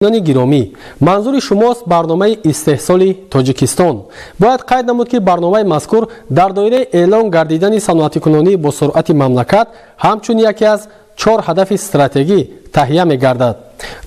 Гиромӣ, манзури шумост барномаи истеҳсоли Тоҷикистон. Бояд қайд намуд, ки барномаи мазкур дар доираи эълон гардидани саноатикунонии босуръати мамлакат ҳамчун яке аз 4 ҳадафи стратегӣ таҳия мегардад.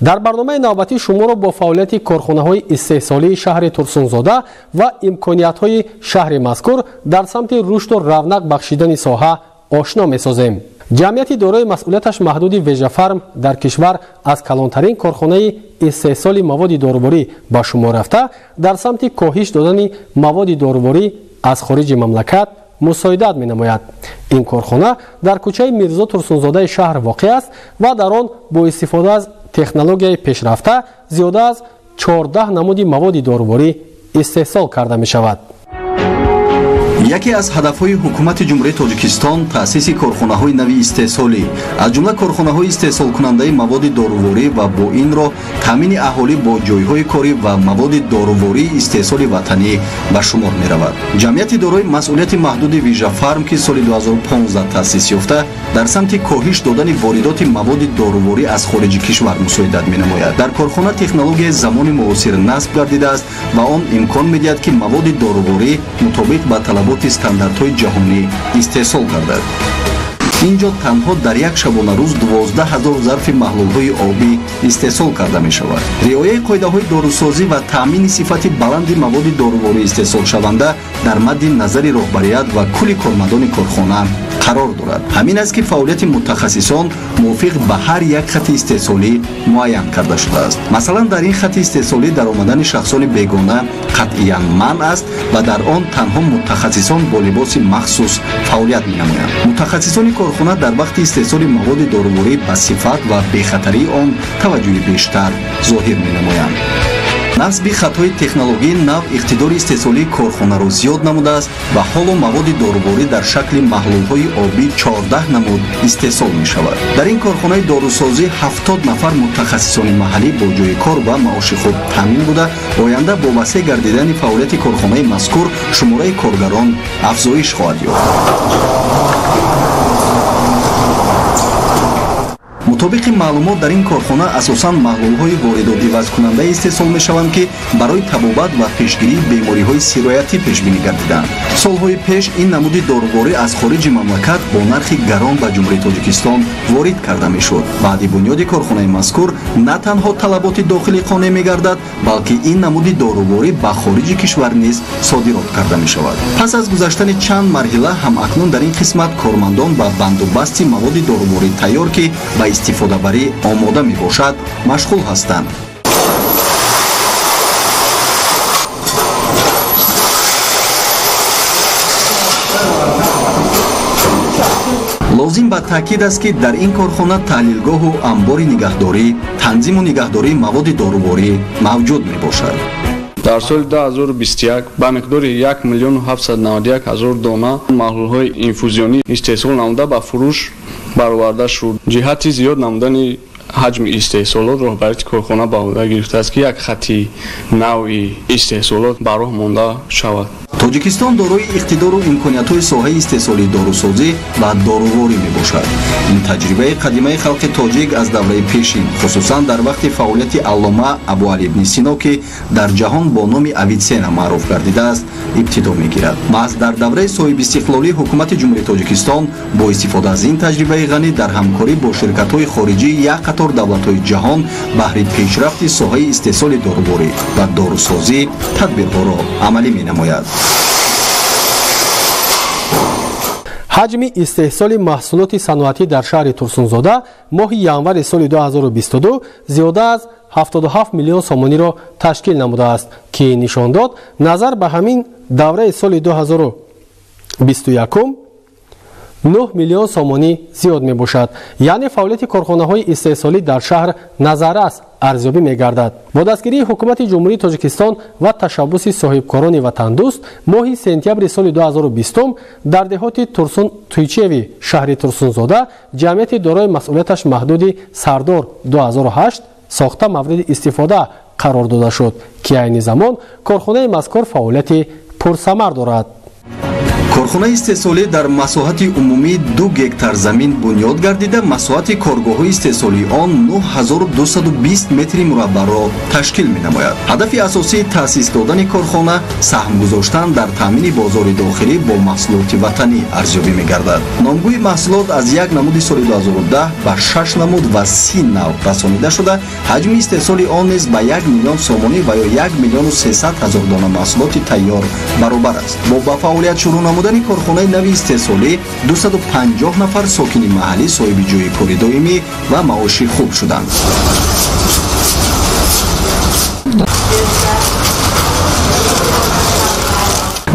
Дар барномаи навбатӣ шуморо бо фаъолияти корхонаҳои истеҳсолии шаҳри Турсунзода ва имкониятҳои шаҳри мазкур дар самти рушду равнақ бахшидани соҳа ошно месозем. Ҷамъияти дорои масъулияташ маҳдуди Вежафарм дар кишвар аз калонтарин корхонаи истеҳсоли маводи доруворӣ ба шумор рафта, дар самти коҳиш додани маводи доруворӣ аз хориҷи мамлакат мусоидат менамояд. Ин корхона дар кӯчаи Мирзо Турсунзодаи шаҳр воқеъ аст ва дар он бо истифода аз технологияи пешрафта зиёда аз 14 намуди маводи доруворӣ истеҳсол карда мешавад. Яке аз ҳадафҳои ҳукумати Ҷумҳурии Тоҷикистон таъсиси корхонаҳои нави истеҳсолӣ, аз ҷумла корхонаҳои истеҳсолкунандаи маводи доруворӣ ва бо ин роҳ таъмини аҳолӣ бо ҷойҳои корӣ ва маводи дорувории истеҳсоли ватанӣ ба шумор меравад. Ҷамъияти дорои масъулияти маҳдуди Вижафарм, ки соли 2015 таъсис ёфта, дар самти коҳиш додани воридоти маводи доруворӣ аз хориҷи кишвар мусоидат менамояд. Дар корхона технологияи замони муосир насб гардидааст ва он имкон медиҳад, ки маводи доруворӣ мутобиқ ба талаботи стандартҳои ҷаҳонӣ истеҳсол гардад. Ин ҷо танҳо дар як шабонарӯз 12 000 зарфи маҳлулҳои обӣ истеҳсол карда мешавад. Риояи қоидаҳои дорусозӣ ва таъмини сифати баланди маводи доруворӣ истеҳсолшаванда дар мадди назари роҳбарият ва кулли кормандони корхона қарор дорад. Ҳамин аст, ки фаъолияти мутахассисон мувофиқ ба ҳар як хати истеҳсолӣ муайян карда шудааст. Масалан, дар ин хати истеҳсолӣ даромадани шахсони бегона қатъиян манъ аст ва дар он танҳо мутахассисон бо либоси махсус фаъолият менамоянд. Мутахассисони корхона дар вақти истеҳсоли маводи доруворӣ ба сифат ва бехатарии он таваҷҷӯҳи бештар зоҳир менамоянд. Насби хатҳои технологияи нав иқтидори истеҳсолии корхонаро зиёд намудааст ва ҳоло маводи доруворӣ дар шакли маҳлулҳои обӣ 14 намуд истеҳсол мешавад. Дар ин корхонаи дорусозӣ 70 нафар мутахассисони маҳаллӣ бо ҷойи кор ва маоши худ таъмин буда, оянда бо васеъ гардидани фаъолияти корхонаи мазкур шумораи коргарон афзоиш хоҳад ёфт. Мутобиқи маълумот, дар ин корхона асосан маҳлулҳои воридотивазкунанда истеҳсол мешаванд, ки барои табобат ва пешгирии бемориҳои сироятӣ пешбинӣ гардиданд. Солҳои пеш ин намуди доруворӣ аз хориҷи мамлакат бо нархи гарон ба Ҷумҳурии Тоҷикистон ворид карда мешуд. Баъди бунёди корхонаи мазкур на танҳо талаботи дохилӣ қонеъ мегардад, балки ин намуди доруворӣ ба хориҷи кишвар низ содирот карда мешавад. Пас аз гузаштани чанд марҳила ҳам акнун дар ин қисмат кормандон ба бандубасти маводи доруворӣ тайёр, ки ба истифодабарӣ омода мебошад, машғул ҳастанд. Лозим ба таъкид аст, ки дар ин корхона таҳлилгоҳу анбори нигаҳдорӣ, танзиму нигаҳдории маводи доруворӣ мавҷуд мебошад. Дар соли 2021 ба миқдори 1 791 000 дона маҳлулҳои инфузионӣ истеҳсол намуда ба фурӯш бароварда шуд. Ҷиҳати зиёд намудани ҳаҷми истеҳсолот роҳбарияти корхона ба уҳда гирифтааст, ки як хати нави истеҳсолот ба роҳ монда шавад. Тоҷикистон дорои иқтидору имкониятҳои соҳаи истеҳсолии дорусозӣ ва доруворӣ мебошад. Ин таҷрибаи қадимаи халқи тоҷик аз давраи пешин, хусусан дар вақти фаъолияти аллома Абуалӣ ибни Сино, ки дар ҷаҳон бо номи Авитсена маъруф гардидааст, ибтидо мегирад. Маҳз дар давраи соҳибистиқлолӣ ҳукумати Ҷумҳурии Тоҷикистон бо истифода аз ин таҷрибаи ғанӣ дар ҳамкорӣ бо ширкатҳои хориҷии як қатор давлатҳои ҷаҳон баҳри пешрафти соҳаи истеҳсоли доруворӣ ва дорусозӣ тадбирҳоро амалӣ менамояд. Ҳаҷми истеҳсоли маҳсулоти саноатӣ дар шаҳри Турсунзода моҳи январи соли 2022 зиёда аз 77 миллион сомониро ташкил намудааст, ки нишон дод назар ба ҳамин давраи соли 2021 9 миллион сомонӣ зиёд мебошад. Яъне фаъолияти корхонаҳои истеҳсолӣ дар шаҳр назаррас арзёбӣ мегардад. Бо дастгирии ҳукумати Ҷумҳурии Тоҷикистон ва ташаббуси соҳибкорони ватандӯст моҳи сентябри соли 2020 дар деҳоти Турсун Туйчеви шаҳри Турсунзода ҷамъияти дорои масъулияташ маҳдуди Сардор 2008 сохта мавриди истифода қарор дода шуд, ки айни замон корхонаи мазкур фаъолияти пурсамар дорад. Корхонаи истеҳсолӣ дар масоҳати умумии 2 гектар замин бунёд гардида, масоҳати коргоҳҳои истеҳсолии он 9220 метри мураббаъро ташкил менамояд. Ҳадафи асосии таъсис додани корхона саҳм гузоштан дар таъмини бозори дохилӣ бо маҳсулоти ватанӣ арзёбӣ мегардад. Номгӯи маҳсулот аз як намуди соли 2010 ба 6 намуд ва 30 нав расонида шуда, ҳаҷми истеҳсоли он низ ба 1 миллион сомонӣ ва ё 1 миллиону 300 ҳазор дона маҳсулоти тайёр баробар аст. Бо ба фаъолият шурӯъ намудани корхонаи нави истеҳсолӣ 250 нафар сокини маҳаллӣ соҳиби ҷойи кори доимӣ ва маоши хуб шуданд.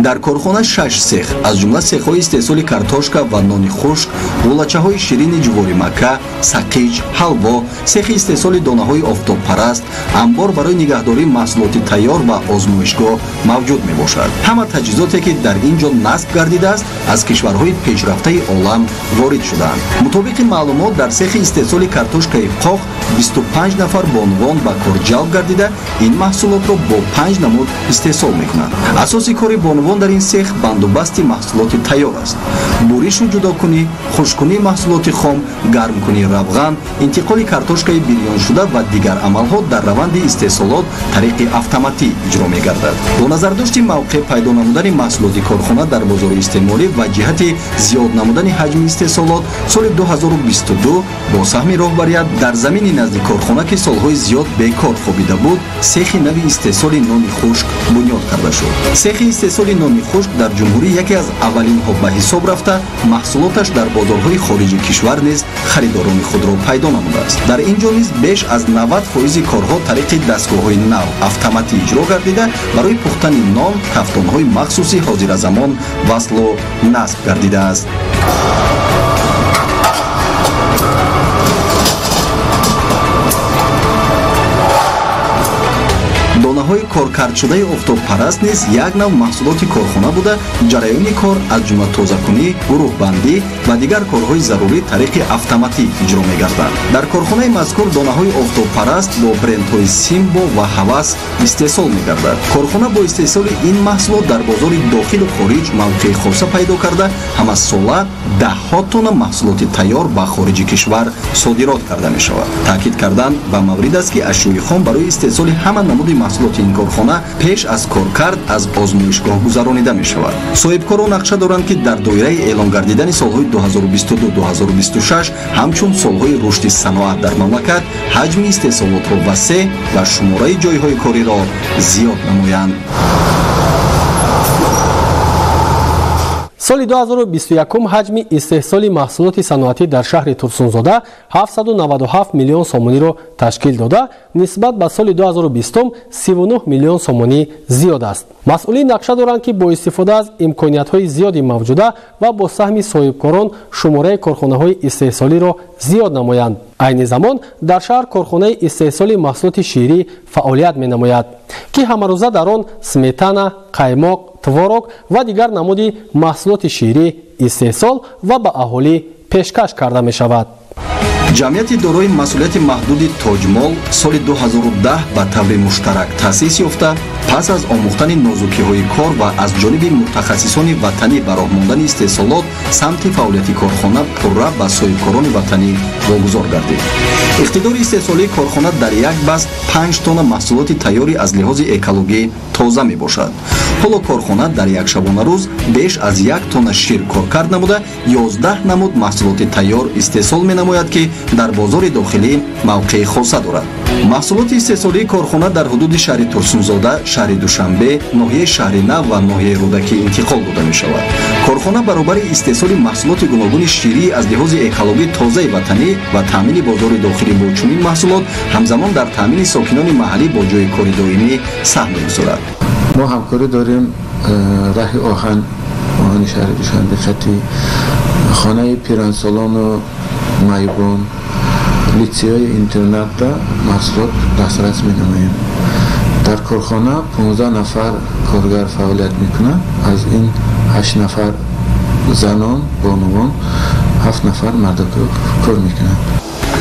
Дар корхона 6 сех, аз ҷумла сехҳои истеҳсоли картошка ва нони хушк, ғулачаҳои ширини ҷуворимакка, сақиҷ, ҳалво, сехи истеҳсоли донаҳои офтобпараст, анбор барои нигаҳдории маҳсулоти тайёр ва озмоишгоҳ мавҷуд мебошад. Ҳама таҷҳизоте, ки дар ин ҷо насб гардидааст, аз кишварҳои пешрафтаи олам ворид шудаанд. Мутобиқи маълумот, дар сехи истеҳсоли картошкаи қоқ 25 нафар бонувон ба кор ҷалб гардида, ин маҳсулотро бо 5 намуд истеҳсол мекунанд. Асоси кори бонувон дар ин сех бандубасти маҳсулоти тайёр аст. Буришу ҷудокунӣ, хушкунии маҳсулоти хом, гармкунии равған, интиқоли картошкаи бирёншуда ва дигар амалҳо дар раванди истеҳсолот тариқи автоматӣ иҷро мегардад. Бо назардошти мавқеъ пайдо намудани маҳсулоти корхона дар бозори истеъмолӣ ва ҷиҳати зиёд намудани ҳаҷми истеҳсолот, соли 2022 бо саҳми роҳбарият дар замини назди корхона, ки солҳои зиёд бекор хобида буд, сехи нави истеҳсоли нони хушк бунёд карда шуд. Сехи истеҳсоли нони хушк дар ҷумҳурӣ яке аз аввалинҳо ба ҳисоб рафта, маҳсулоташ дар бозорҳои хориҷи кишвар низ харидорони худро пайдо намудааст. Дар ин ҷо низ беш аз 90% корҳо тариқи дастгоҳҳои нав автоматӣ иҷро гардида, барои пухтани нон тафтонҳои махсуси ҳозиразамон васлу насб гардидааст. Донаҳои коркардшудаи офтобпараст низ як нав маҳсулоти корхона буда, ҷараёни кор аз ҷумла тозакунӣ, гурӯҳбандӣ ва дигар корҳои зарурӣ тариқи автоматӣ иҷро мегарданд. Дар корхонаи мазкур донаҳои офтобпараст бо брендҳои Симбо ва Ҳавас истеҳсол мегардад. Корхона бо истеҳсоли ин маҳсулот дар бозори дохилу хориҷ мавқеи хоса пайдо карда, ҳамасола даҳҳо тонна маҳсулоти тайёр ба хориҷи кишвар содирот карда мешавад. Таъкид кардан ба маврид аст, ки ашёи хом барои истеҳсоли ҳама намуди маҳсулоти ин корхона пеш аз коркард аз озмоишгоҳ гузаронида мешавад. Соҳибкорон нақша доранд, ки дар доираи эълон гардидани солҳои 2022-2026 ҳамчун солҳои рушди саноат дар мамлакат ҳаҷми истеҳсолотро васеъ ва шумораи ҷойҳои кориро зиёд намоянд. Соли 2021 ҳаҷми истеҳсоли маҳсулоти саноатӣ дар шаҳри Турсунзода 797 миллион сомониро ташкил дода, нисбат ба соли 2020 39 миллион сомонӣ зиёд аст. Масъулин нақша доранд, ки бо истифода аз имкониятҳои зиёди мавҷуда ва бо саҳми соҳибкорон шумораи корхонаҳои истеҳсолиро зиёд намоянд. Айни замон дар шаҳр корхонаи истеҳсоли маҳсулоти ширӣ фаъолият менамояд, ки ҳамарӯза дар он сметана, қаймоқ, творог ва дигар намуди маҳсулоти ширӣ истеҳсол ва ба аҳолӣ пешкаш карда мешавад. Ҷамъияти дорои масъулияти маҳдуди Тоҷмол соли 2010 ба таври муштарак таъсис ёфта, пас аз омӯхтани нозукиҳои кор ва аз ҷониби мутахассисони ватанӣ ба роҳ мондани истеҳсолот, самти фаъолияти корхона пурра ба соҳибкорони ватанӣ вогузор гардид. Иқтидори истеҳсолии корхона дар як баст 5 тонна маҳсулоти тайёрӣ аз лиҳози экологӣ тоза мебошад. Ҳоло корхона дар як шабонарӯз беш аз 1 тонна шир коркард намуда, 11 намуд маҳсулоти тайёр истеҳсол менамояд, ки дар бозори дохилӣ мавқеи хоса дорад. Маҳсулоти истеҳсолии корхона дар ҳудуди шаҳри Турсунзода, шаҳри Душанбе, ноҳияи Шаҳри Нав ва ноҳияи Рӯдакӣ интиқол дода мешавад. Корхона баробари истеҳсоли маҳсулоти гуногуни ширӣ аз лиҳози экологӣ тозаи ватанӣ ва таъмини бозори дохилӣ бо чунин маҳсулот, ҳамзамон дар таъмини сокинони маҳаллӣ бо ҷойи кори доимӣ саҳм мегузорад. Мо ҳамкорӣ дорем раҳи оҳан, оҳани шаҳри Душанбе, хати хонаи пирансолону майбон, литсейҳои интернатда маҳсулот дастрас менамоем. Дар корхона 15 нафар коргар фаъолият мекунанд. Аз ин 8 нафар занон, бонувон, 7 нафар мардон кор мекунанд.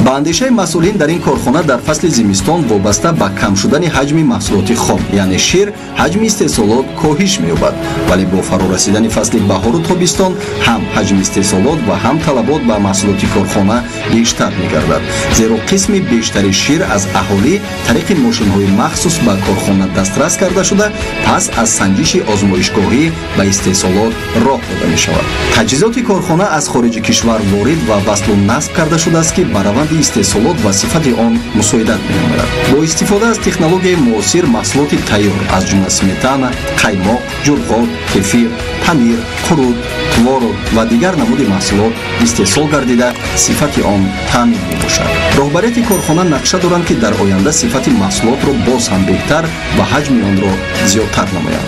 Ба андешаи масъулин, дар ин корхона дар фасли зимистон вобаста ба кам шудани ҳаҷми маҳсулоти хом, яъне шир, ҳаҷми истеҳсолот коҳиш меёбад, вале бо фарорасидани фасли баҳору тобистон ҳам ҳаҷми истеҳсолот ва ҳам талабот ба маҳсулоти корхона бештар мегардад, зеро қисми бештари шир аз аҳолӣ тариқи мошинҳои махсус ба корхона дастрас карда шуда, пас аз санҷиши озмоишгоҳӣ ба истеҳсолот роҳ дода мешавад. Таҷҳизоти корхона аз хориҷи кишвар ворид ва васлу насб карда шудааст, ки ба раванди истеҳсолот ва сифати он мусоидат менамояд. Бо истифода аз технологияи муосир маҳсулоти тайёр, аз ҷумла сметана, қаймоқ, ҷурғот, кефир, панир, қурут, творог ва дигар намуди маҳсулот истеҳсол гардида, сифати он таъмин мебошад. Роҳбарияти корхона нақша доранд, ки дар оянда сифати маҳсулотро боз ҳам беҳтар ва ҳаҷми онро зиёдтар намоянд.